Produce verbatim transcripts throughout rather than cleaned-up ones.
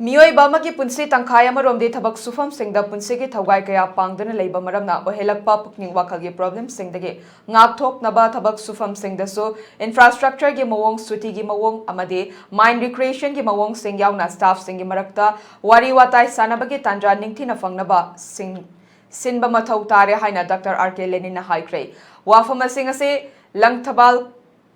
ꯃꯤꯑꯣꯏꯕ ꯑꯃꯒꯤ ꯄꯨꯟꯁꯤ ꯇꯪꯈꯥꯏ ꯑꯃꯔꯣꯝꯗꯤ ꯊꯕꯛ ꯁꯨꯐꯝꯁꯤꯡꯗ ꯄꯨꯟꯁꯤꯒꯤ ꯊꯧꯒꯥꯏ ꯀꯌꯥ ꯄꯥꯡꯗꯨꯅ ꯂꯩꯕ ꯃꯔꯝꯅ ꯑꯣꯏꯍꯜꯂꯛꯄ ꯄꯨꯛꯅꯤꯡ ꯋꯥꯈꯜꯒꯤ problemꯁꯤꯡꯗꯒꯤ ꯉꯥꯛꯊꯣꯛꯅꯕ ꯊꯕꯛ ꯁꯨꯐꯝꯁꯤꯡꯗꯁꯨ infrastructureꯒꯤ ꯃꯑꯣꯡ, ꯁꯨꯇꯤꯒꯤ ꯃꯑꯣꯡ ꯑꯃꯗꯤ mind recreationꯒꯤ ꯃꯑꯣꯡꯁꯤꯡ ꯌꯥꯎꯅ staffꯁꯤꯡꯒꯤ ꯃꯔꯛꯇ ꯋꯥꯔꯤ ꯋꯥꯇꯥꯏ ꯁꯥꯟꯅꯕꯒꯤ ꯇꯥꯟꯖꯥ ꯅꯤꯡꯊꯤꯅ ꯐꯪꯅꯕ ꯁꯤꯡ-, ꯁꯤꯟꯕ ꯃꯊꯧ ꯇꯥꯔꯦ ꯍꯥꯏꯅ ꯗꯥꯛꯇꯔ ꯑꯥꯔ ꯀꯦ ꯂꯦꯅꯤꯟꯅ ꯍꯥꯏꯈ꯭ꯔꯦ꯫ ꯋꯥꯐꯝ ꯑꯁꯤꯡ ꯑꯁꯤ ꯂꯪꯊꯕꯥꯜ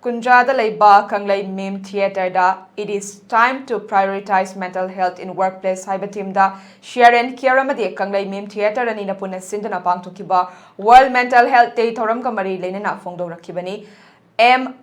ꯀꯨꯟꯖꯥꯗ ꯂꯩꯕ ꯀꯪꯂꯩ meme ꯊꯤꯌꯦꯇꯔꯗ It is time to prioritize mental health in workplace ꯍꯥꯏꯕ themeꯗ Share and Care ꯑꯃꯗꯤ ꯀꯪꯂꯩ ꯃꯤꯝ ꯊꯤꯌꯦꯇꯔ ꯑꯅꯤꯅ ꯄꯨꯟꯅ ꯁꯤꯟꯗꯨꯅ ꯄꯥꯡꯊꯣꯛꯈꯤꯕ World Mental Health Day ꯊꯧꯔꯝꯒ ꯃꯔꯤ ꯂꯩꯅꯅ ꯐꯣꯡꯗꯣꯛꯂꯛꯈꯤꯕꯅꯤ꯫ M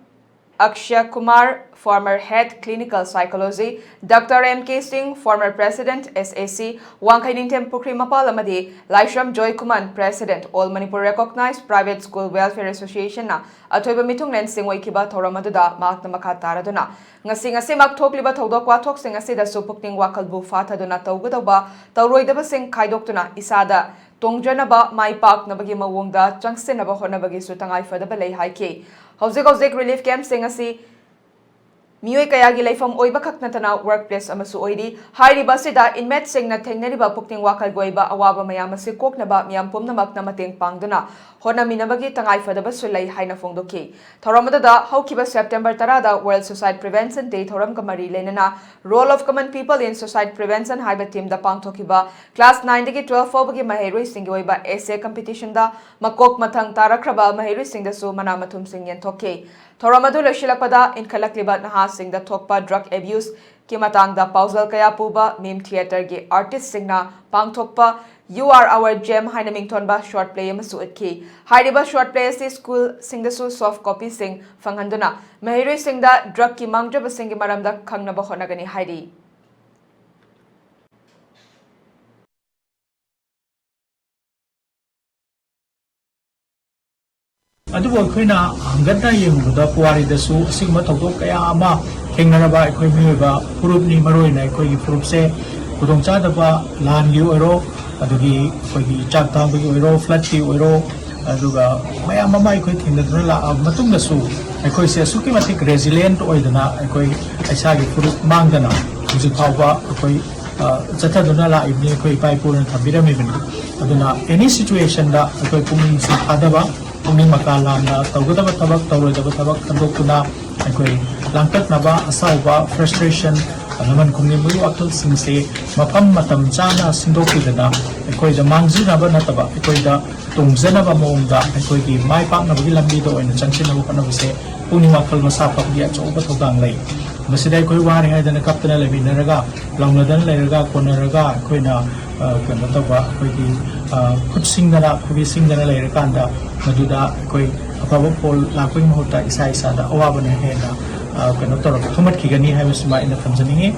Akshay Kumar, former head clinical psychology, doctor M K Singh, former president S A C, ꯋꯥꯡꯈꯩ ꯅꯤꯡꯊꯦꯝ ꯄꯨꯈ꯭ꯔꯤ ꯃꯄꯥꯜ ꯑꯃꯗꯤ ꯂꯥꯏꯁ꯭ꯔꯝ ꯖꯣꯏ ꯈꯨꯃꯟ, president All Manipur Recognized Private School Welfare Associationꯅ ꯑꯊꯣꯏꯕ ꯃꯤꯊꯨꯡꯂꯦꯟꯁꯤꯡ ꯑꯣꯏꯈꯤꯕ ꯊꯧꯔꯝ ꯑꯗꯨꯗ ꯃꯍꯥꯛꯅ ꯃꯈꯥ ꯇꯥꯔꯗꯨꯅ ꯉꯁꯤ ꯉꯁꯤꯃꯛ ꯊꯣꯛꯂꯤꯕ ꯊꯧꯗꯣꯛ ꯋꯥꯊꯣꯛꯁꯤꯡ ꯑꯁꯤꯗꯁꯨ ꯄꯨꯛꯅꯤꯡ ꯋꯥꯈꯜꯕꯨ ꯐꯥꯊꯗꯨꯅ ꯇꯧꯒꯗꯧꯕ ꯇꯧꯔꯣꯏꯗꯕꯁꯤꯡ ꯈꯥꯏꯗꯣꯛꯇꯨꯅ ꯏꯁꯥꯗ ꯇꯣꯡꯖꯅꯕ ꯃꯥꯏ ꯄꯥꯛꯅꯕꯒꯤ ꯃꯑꯣꯡꯗ ꯆꯪꯁꯤꯟꯅꯕ ꯍꯣꯠꯅꯕꯒꯤꯁꯨ ꯇꯉꯥꯏ ꯐꯗꯕ ꯂꯩ ꯍꯥꯏꯈꯤ꯫ ꯍꯧꯖꯤꯛ ꯍꯧꯖꯤꯛ relief campꯁꯤꯡ ꯑꯁꯤ ꯃꯤꯑꯣꯏ ꯀꯌꯥꯒꯤ ꯂꯩꯐꯝ ꯑꯣꯏꯕ ꯈꯛ ꯅꯠꯇꯅ workplace ꯑꯃꯁꯨ ꯑꯣꯏꯔꯤ꯫ ꯍꯥꯏꯔꯤꯕ ꯑꯁꯤꯗ inmateꯁꯤꯡꯅ ꯊꯦꯡꯅꯔꯤꯕ ꯄꯨꯛꯅꯤꯡ ꯋꯥꯈꯜꯒꯤ ꯑꯣꯏꯕ ꯑꯋꯥꯕ ꯃꯌꯥꯝ ꯑꯁꯤ ꯀꯣꯛꯅꯕ ꯃꯤꯌꯥꯝ ꯄꯨꯝꯅꯃꯛꯅ ꯃꯇꯦꯡ ꯄꯥꯡꯗꯨꯅ ꯍꯣꯠꯅꯃꯤꯟꯅꯕꯒꯤ ꯇꯉꯥꯏ ꯐꯗꯕꯁꯨ ꯂꯩ ꯍꯥꯏꯅ ꯐꯣꯡꯗꯣꯛꯈꯤ꯫ ꯊꯧꯔꯝ ꯑꯗꯨꯗ ꯍꯧꯈꯤꯕ September ꯇꯔꯥꯗ World Suicide Prevention Day ꯊꯧꯔꯝꯒ ꯃꯔꯤ ꯂꯩꯅꯅ Role of Common People in Suicide Prevention ꯍꯥꯏꯕ themeꯗ ꯄꯥꯡꯊꯣꯛꯈꯤꯕ class nineꯗꯒꯤ twelve ꯐꯥꯎꯕꯒꯤ ꯃꯍꯩꯔꯣꯏꯁꯤꯡꯒꯤ ꯑꯣꯏꯕ essay competitionꯗ ꯃꯀꯣꯛ ꯃꯊꯪ ꯇꯥꯔꯛꯈ꯭ꯔꯕ ꯃꯍꯩꯔꯣꯏꯁꯤꯡꯗꯁꯨ ꯃꯅꯥ ꯃꯊꯨꯝꯁꯤꯡ ꯌꯦꯟꯊꯣꯛꯈꯤ꯫ ꯊꯧꯔꯝ ꯑꯗꯨ ꯂꯣꯏꯁꯤꯜꯂꯛꯄꯗ ꯏꯟꯈꯠꯂꯛꯂꯤꯕ ꯅꯍꯥꯁꯤꯡꯗ ꯊꯣꯛꯄ drug abuseꯀꯤ ꯃꯇꯥꯡꯗ ꯄꯥꯎꯖꯦꯜ ꯀꯌꯥ ꯄꯨꯕ ꯃꯤꯝ ꯊꯤꯌꯦꯇꯔꯒꯤ artistꯁꯤꯡꯅ ꯄꯥꯡꯊꯣꯛꯄ You Are Our Gem ꯍꯥꯏꯅ ꯃꯤꯡꯊꯣꯟꯕ short play ꯑꯃꯁꯨ ꯎꯠꯈꯤ꯫ ꯍꯥꯏꯔꯤꯕ short play ꯑꯁꯤ schoolꯁꯤꯡꯗꯁꯨ soft copyꯁꯤꯡ ꯐꯪꯍꯟꯗꯨꯅ ꯃꯍꯩꯔꯣꯏꯁꯤꯡꯗ drugꯀꯤ ꯃꯥꯡꯖꯕꯁꯤꯡꯒꯤ ꯃꯔꯝꯗ ꯈꯪꯅꯕ ꯍꯣꯠꯅꯒꯅꯤ ꯍꯥꯏꯔꯤ꯫ ꯑꯗꯨꯕꯨ ꯑꯩꯈꯣꯏꯅ ꯍꯪꯒꯠꯅ ꯌꯦꯡꯉꯨꯕꯗ ꯄꯨꯋꯥꯔꯤꯗꯁꯨ ꯑꯁꯤꯒꯨꯝꯕ ꯊꯧꯗꯣꯛ ꯀꯌꯥ ꯑꯃ ꯊꯦꯡꯅꯔꯕ ꯑꯩꯈꯣꯏ ꯃꯤꯑꯣꯏꯕ ꯐꯨꯔꯨꯞꯅꯤ꯫ ꯃꯔꯨꯑꯣꯏꯅ ꯑꯩꯈꯣꯏꯒꯤ ꯐꯨꯔꯨꯞꯁꯦ ꯈꯨꯗꯣꯡꯆꯥꯗꯕ ꯂꯥꯟꯒꯤ ꯑꯣꯏꯔꯣ, ꯑꯗꯨꯒꯤ ꯑꯩꯈꯣꯏꯒꯤ ꯆꯥꯛ ꯇꯥꯡꯕꯒꯤ ꯑꯣꯏꯔꯣ, floodꯀꯤ ꯑꯣꯏꯔꯣ, ꯑꯗꯨꯒ ꯃꯌꯥꯝ ꯑꯃ ꯑꯩꯈꯣꯏ ꯊꯦꯡꯅꯗꯨꯅ ꯂꯥꯛꯑꯕ ꯃꯇꯨꯡꯗꯁꯨ ꯑꯩꯈꯣꯏꯁꯦ ꯑꯁꯨꯛꯀꯤ ꯃꯇꯤꯛ resilient ꯑꯣꯏꯗꯅ ꯑꯩꯈꯣꯏ ꯏꯁꯥꯒꯤ ꯐꯨꯔꯨꯞ ꯃꯥꯡꯗꯅ ꯍꯧꯖꯤꯛ ꯐꯥꯎꯕ ꯑꯩꯈꯣꯏ ꯆꯠꯊꯗꯨꯅ ꯂꯥꯛꯏꯕꯅꯤ, ꯑꯩꯈꯣꯏ ꯏꯄꯥ ꯏꯄꯨꯅ ꯊꯝꯕꯤꯔꯝꯃꯤꯕꯅꯤ꯫ ꯑꯗꯨꯅ ꯑꯦꯅꯤ ꯁꯤꯆꯨꯋꯦꯁꯟꯗ ꯑꯩꯈꯣꯏ ꯄꯨꯛꯅꯤꯡ ꯊꯥꯗꯕ, ꯄꯨꯛꯅꯤꯡ ꯃꯀꯥ ꯂꯥꯝꯅ ꯇꯧꯒꯗꯕ ꯊꯕꯛ, ꯇꯧꯔꯣꯏꯗꯕ ꯊꯕꯛ ꯈꯟꯗꯣꯛꯇꯨꯅ ꯑꯩꯈꯣꯏ ꯂꯥꯡꯇꯛꯅꯕ, ꯑꯁꯥꯎꯕ, ꯐ꯭ꯔꯁꯇ꯭ꯔꯦꯁꯟ, ꯂꯃꯟ ꯈꯨꯝꯅꯤꯡꯕꯒꯤ ꯋꯥꯈꯜꯁꯤꯡꯁꯦ ꯃꯐꯝ ꯃꯇꯝ ꯆꯥꯅ ꯁꯤꯟꯗꯣꯛꯄꯤꯗꯅ ꯑꯩꯈꯣꯏꯗ ꯃꯥꯡꯖꯅꯕ ꯅꯠꯇꯕ ꯑꯩꯈꯣꯏꯗ ꯇꯣꯡꯖꯅꯕ ꯃꯑꯣꯡꯗ ꯑꯩꯈꯣꯏꯒꯤ ꯃꯥꯏ ꯄꯥꯛꯅꯕꯒꯤ ꯂꯝꯕꯤꯗ ꯑꯣꯏꯅ ꯆꯪꯁꯤꯟꯅꯕ ꯍꯣꯠꯅꯕꯁꯦ ꯄꯨꯛꯅꯤꯡ ꯋꯥꯈꯜ ꯃꯁꯥ ꯐꯕꯒꯤ ꯑꯆꯧꯕ ꯊꯧꯗꯥꯡ ꯂꯩ꯫ ꯃꯁꯤꯗ ꯑꯩꯈꯣꯏ ꯋꯥꯔꯦ ꯍꯥꯏꯗꯅ ꯀꯞꯇꯅ ꯂꯩꯃꯤꯟꯅꯔꯒ, ꯂꯥꯎꯅꯗꯅ ꯂꯩꯔꯒ, ꯀꯣꯟꯅꯔꯒ ꯑꯩꯈꯣꯏꯅ ꯀꯩꯅꯣ ꯇꯧꯕ, ꯑꯩꯈꯣꯏꯒꯤ ꯈꯨꯠ ꯁꯤꯡꯗꯅ ꯈꯨꯕꯤ ꯁꯤꯡꯗꯅ ꯂꯩꯔꯀꯥꯟꯗ ꯃꯗꯨꯗ ꯑꯩꯈꯣꯏ ꯑꯐꯕ ꯐꯣꯜ ꯂꯥꯛꯄꯒꯤ ꯃꯍꯨꯠꯇ ꯏꯁꯥ ꯏꯁꯥꯗ ꯑꯋꯥꯕꯅ ꯍꯦꯟꯅ ꯀꯩꯅꯣ ꯇꯧꯔꯒ ꯊꯨꯝꯃꯠꯈꯤꯒꯅꯤ ꯍꯥꯏꯕꯁꯤꯃ ꯑꯩꯅ ꯊꯝꯖꯅꯤꯡꯉꯤ꯫